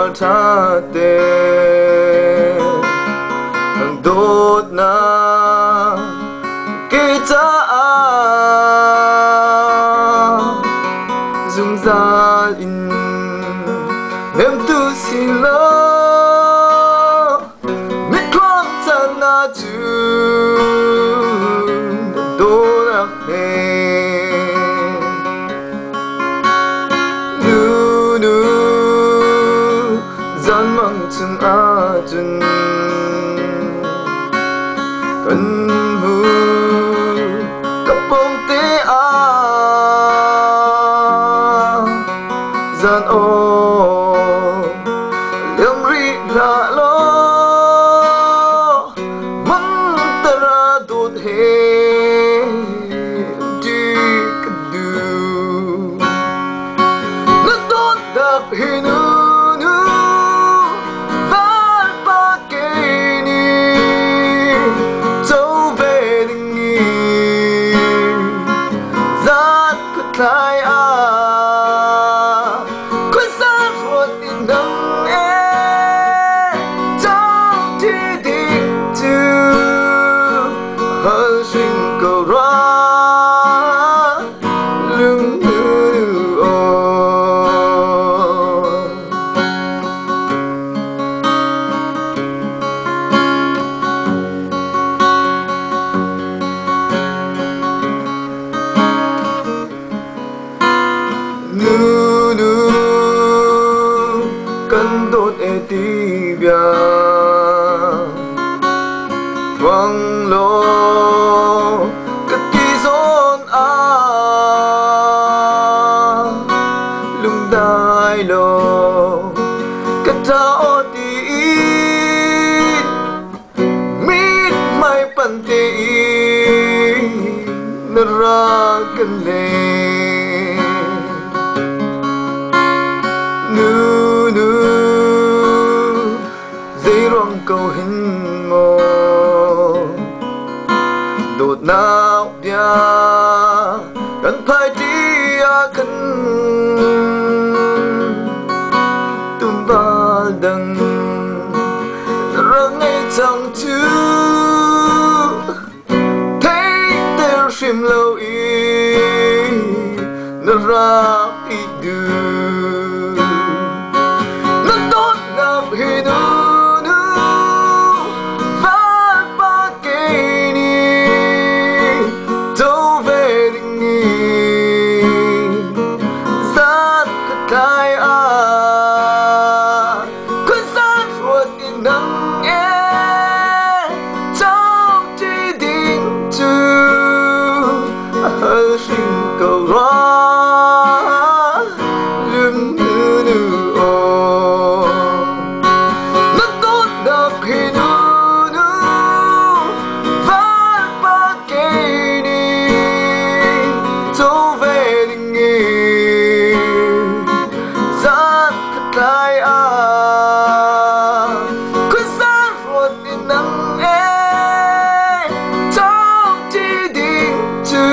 Ralṭha te kan dawtnak ke caah zungzal in hnemtu si law mitthlam caan ah cun na dawtnak he Nu zanmang chung ahcun kan hmu ka pawngte ah zan aw liam rih hlah law mangtara dawt he ti ka duh. Na dawtnak hi nu nu vanpa ke nih co ve ding i zat khuatlai ah khuasa ruat in nang e cang ti ding cu hal hring ko rua lung nu aw. Nu nu kan dawt e ti bia Thuang law ka ti zawn ah lungdai law ka ṭa aw tiin mithmai panh tein na ra kan len. Nu nu zeiruang ko hin maw dawtnak bia kan phai ṭi ah khan tumbal dang na rak ngei cang cu theihter hrim lo in na rak i duh. Na dawtnak hi nu nu vanpa kei nih co ve ding in zat ka tlai ah khuazat ruat in nang e co ti ding cu a hal hring ko rua lung nu nu aw. Na dawtnak hi nu nu vanpa kei nih co ve ding in zat ka tlai ah khuaza ruat in nang e co ti ding cu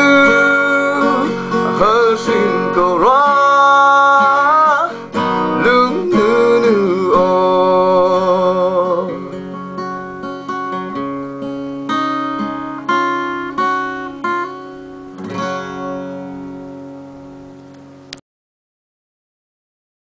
hal hring ko rua.